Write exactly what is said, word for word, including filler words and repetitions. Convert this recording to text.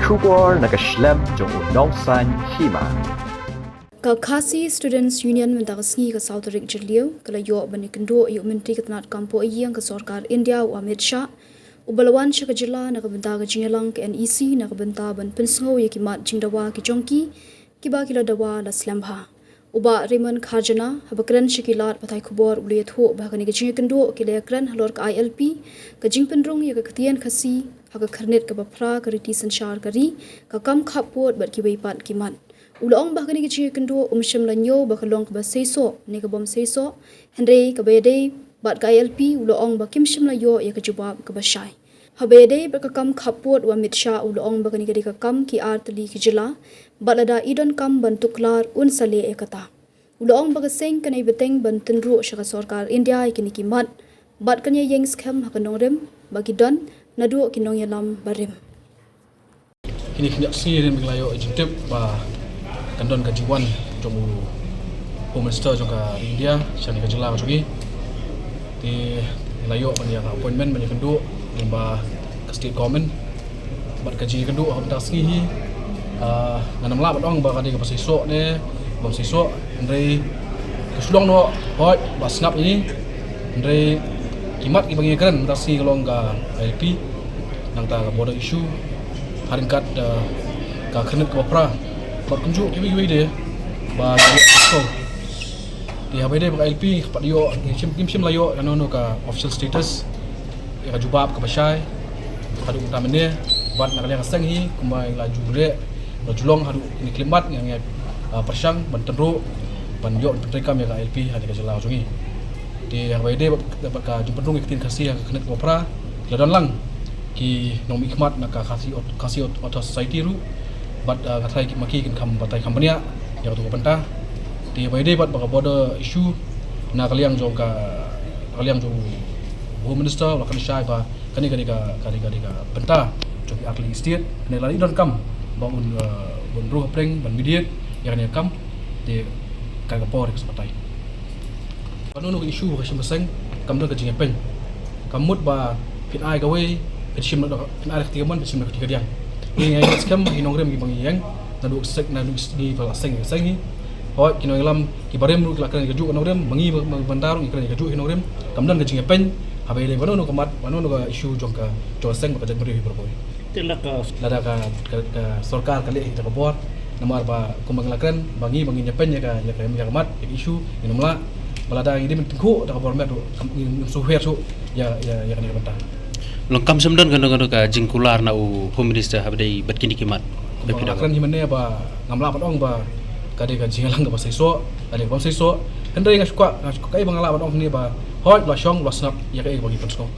Khubor na ka shlem jong u Nongsaiñ Hima. Ka Khasi Students Union mynta ka sngi ka saw tarik Jylliew ka la ïoh ban ïakynduh ïa u Myntri ka tnad kam pohiing ka sorkar India u Amit Shah, uba la wan sha ka jylla na ka bynta ka jingïalang ka N E C na ka bynta ban pynsngew ïa ki mat jingdawa ki jong ki, kiba ki la dawa la slem bha. U Bah Raymond Kharjana, haba kren sha ki lad pathai khubor u la ïathuh ba ha kane ka jingïakynduh ki la ïakren halor ka I L P, ka jingpynrung ïa ka ktien Khasi ha ka khyrnit kaba phra ka riti synshar ka ri, ka kam khappud bad kiwei pat ki mat. U la ong ba ha kane ka jingïakynduh um shym la ñiew ba ka long kaba seisoh ne ka bym seisoh, hynrei kaba ïadei bad ka I L P u la ong ba kim shym la ïoh ïa ka jubab kaba shai. Haba ïadei bad ka kam khappud, u Amit Shah u la ong ba kane ka dei ka kam ki ar tylli ki jylla, bad lada i donkam ban tuklar un sa leh ïa kata. U la ong ba ka seng kan ïai bteng ban tynruh sha ka sorkar India ïa kine ki mat, bad kan ïai ïeng skhem ha ka nongrim ba ki don naduh ki nongïalam barim. Kine ki khyndiat sngi rin ba ngi la ïoh jingtip ba kan don ka jingwan jong u Home Minister jong ka ri India sha kane ka jylla ka jong ngi. Te ngi la ïoh ban ïa ka appointment ban ïakynduh lyngba ka state government. Bad ka jingïakynduh ha mynta ka sngi hi, ah, ngan ym lah ban ong ba ka dei kaba seisoh ne bym seisoh, hynrei ka shu long noh hooid ba sngap ïa ngi, hynrei ki mat kiba ngi kren mynta ka sngi ka long ka I L P, nangta ka border issue, ha ryngkat, ah, ka khyrnit kaba phra, bad kumjuh kiwei kiwei de ba ngi ïoh. Te haba ïadei bad ka I L P, pat ïoh, ngim shym, ngim shym la ïoh kano kano ka official status, ïa ka jubab kaba shai haduh mynta mynne. Bad na ka liang ka seng hi, kumba ngi la ju leh, la ju long haduh kine ki khyllipmat, ngi, ngi, ah, pyrshang ban tynruh ban ïoh ban pyntreikam ïa ka I L P ha kane ka jylla ka jong ngi. Te haba ïadei bad, bad ka jingpynrung ïa ka ktien Khasi ha ka khyrnit kaba phra, la don lang ki nongmihkhmat na ka Khasi Aut-, Khasi Aut-, Authors Society ruh, bad, ah, nga tharai ki, ma ki kin kham batai kham bniah ïa katu ka bynta. Te haba ïadei bad, bad ka border issue, na ka liang jong ka, na ka liang jong u Home Minister u la kren shai ba kane ka dei ka, ka dei ka, ka dei ka bynta jong ki artylli ki state, kane lada i donkam ba un, ah, un rung hapdeng ban mediate ïa kane ka kam, te ka, ka por ka sa batai. Kano kano ka issue ka shim ka seng, kam don ka jingïapeiñ. Kam mut ba phin ai kawei, phin shim na, phin ai da ka kti kamon, phin shim da ka kti kadiang. Ngi ngi ai skhem ki nongrim kiba ngi ïeng naduh ka seng, naduh ngi ba la seng ka seng hi. Hooid, ki nongïalam kiba rim ruh ki la kren kajuh ka nongrim, ma ngi ba, ba, ban da ruh ngi kren kajuh ki nongrim. Kam don ka jingïapeiñ. Haba ïadei bad kano kano ka mat, bad kano kano ka issue jong ka, jong ka seng bad ka jaitbynriew hi baroh kawei. Te lada ka, ka, ka sorkar ka leh hi da ka bor, namar ba kumba ngi la kren ba ngi, ba ngin ïapeiñ ïa ka, ïa ka, ïa ka mat, ïa ka issue, ngin ym lah. Ba lada ngi dei ban tyngkhuh da ka bor met ruh, kam, ngin, ngin shu her shuh ïa, ïa, ïa kane ka bynta. Long kam shym don kano kano ka jingkular na u Home Minister haba ïadei bad kine ki mat? Kumba nga la kren hi mynne ba ngam lah ban ong ba ka dei ka jingïalang kaba seisoh, ka dei kaba seisoh. Hynrei nga shu kwah, nga shu kwah kaei ba nga lah ban ong hangne ba hooid la shong, la sngap ïa kaei kaba ngi pynsngew.